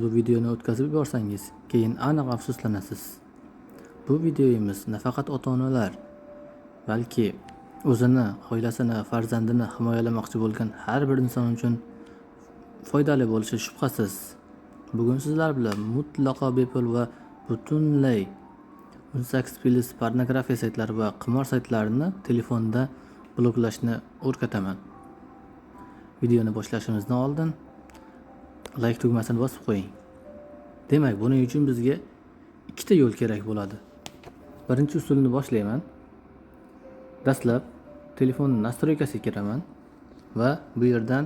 bu videoni o'tkazib yuborsangiz, keyin aniq afsuslanasiz. Bu videomiz nafaqat ota-onalar, balki o'zini, oilasini, farzandini himoyalamoqchi bo'lgan har bir inson uchun foydali bo'lishi shubhasiz. Bugun sizlar bilan mutlaqo bepul va butunlay 18+ pornografiya saytlari va qimor saytlarini telefonda bloklashni o'rgataman. Videoni boshlashimizdan oldin like tugmasini bosib qo'ying. Demak, buning uchun bizga ikkita yo'l kerak bo'ladi. Birinchi usulni boshlayman. Dastlab telefon настройка siga kiraman va bu yerdan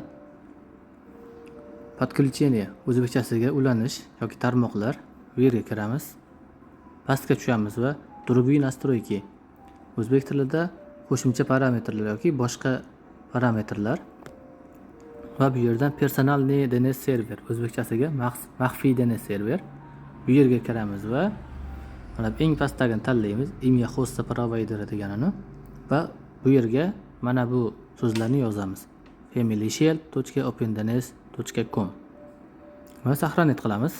подключение, o'zbekchasiga ulanish yoki tarmoqlar, bu yerga kiramiz. Pastga tushamiz va другие настройки, o'zbek tilida qo'shimcha parametrlar yoki boshqa parametrlar, va bu yerdan персональный DNS сервер, o'zbekchasiga maxfiy DNS server, bu yerga kiramiz va mana eng pastdagini tanlaymiz, имя хоста провайдера deganini, va bu yerga mana bu so'zlarni yozamiz: familyshield.opendns.com va сохранить qilamiz.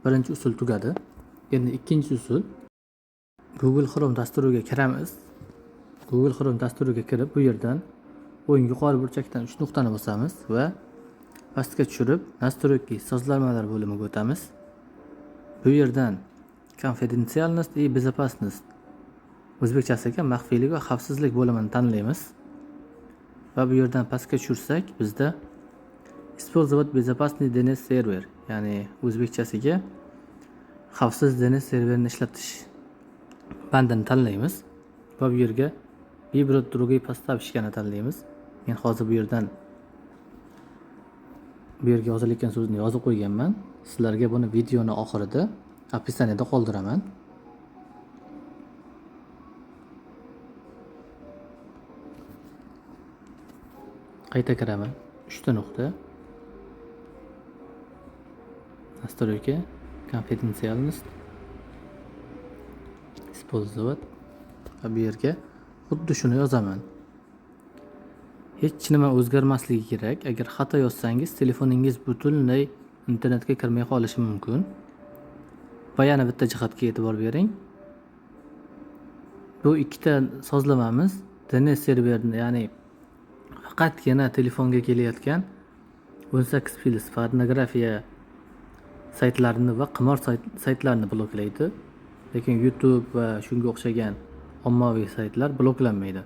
Birinchi usul tugadi. Endi ikkinchi usul: Google Chrome dasturiga kiramiz. Google Chrome dasturiga kirib, bu yerdan o'ng yuqori burchakdan 3 nuqtani bosamiz va pastga tushirib настройки, sozlamalar bo'limiga o'tamiz. Bu yerdan конфиденциальность и безопасность, o'zbekchasiga maxfiylik va xavfsizlik bo'limini tanlaymiz va bu yerdan pastga tushirsak, bizda использовать безопасный DNS сервер, ya'ni o'zbekchasiga xavfsiz DNS serverini ishlatish bandini tanlaymiz va bu yerga выбрать другой поставщика ni tanlaymiz. Men hozir bu yerdan bu yerga yozilayotgan so'zni yozib qo'yganman. Sizlarga buni videoni oxirida описание da qoldiraman. Qayta kiraman. 3 ta nuqta. Настройка, конфиденциальность, использовать va bu yerga xuddi shuni yozaman. Hech nima o'zgarmasligi kerak. Agar xato yozsangiz, telefoningiz butunlay internetga kirmay qolishi mumkin. Va yana bitta jihatga e'tibor bering. Bu ikkita sozlamamiz DNS serverni, ya'ni faqatgina telefonga kelayotgan 18+ pornografiya saytlarini va qimor saytlarini bloklaydi. Lekin YouTube va shunga o'xshagan ommaviy saytlar bloklanmaydi.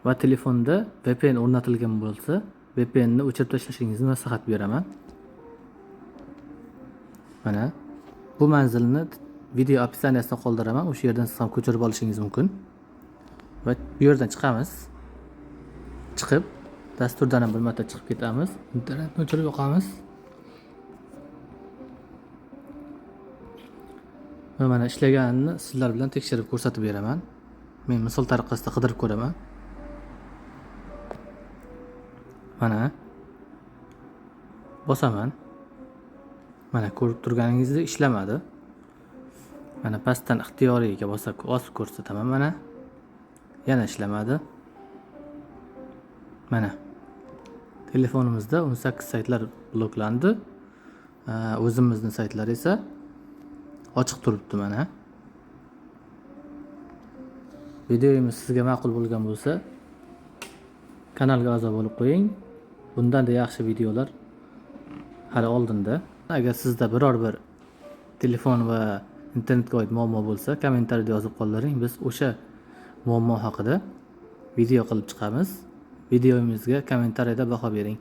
Va telefonda VPN o'rnatilgan bo'lsa, VPNni o'chirib tashlashingizni maslahat beraman. Mana bu manzilni video описание sida qoldiraman. O'sha yerdan siz ham ko'chirib olishingiz mumkin. Va bu yerdan chiqamiz. Chiqib, dasturdan ham bir marta chiqib ketamiz. Internetni o'chirib yoqamiz. Va mana ishlaganini sizlar bilan tekshirib ko'rsatib beraman. Men misol tariqasida qidirib ko'raman. Mana bosaman. Mana ko'rib turganingizdek ishlamadi. Mana pastdan ixtiyoriyga bosib ko'rsataman mana. Yana ishlamadi. Mana telefonimizda 18 saytlar bloklandi. O'zimizni saytlar esa ochiq turibdi mana. Videomiz sizga ma'qul bo'lgan bo'lsa, kanalga a'zo bo'lib qo'ying. Bundan-da yaxshi videolar hali oldinda. Agar sizda biror bir telefon va internetga oid muammo bo'lsa, kommentariyada yozib qoldiring. Biz o'sha muammo haqida video qilib chiqamiz. Videomizga kommentariyada baho bering.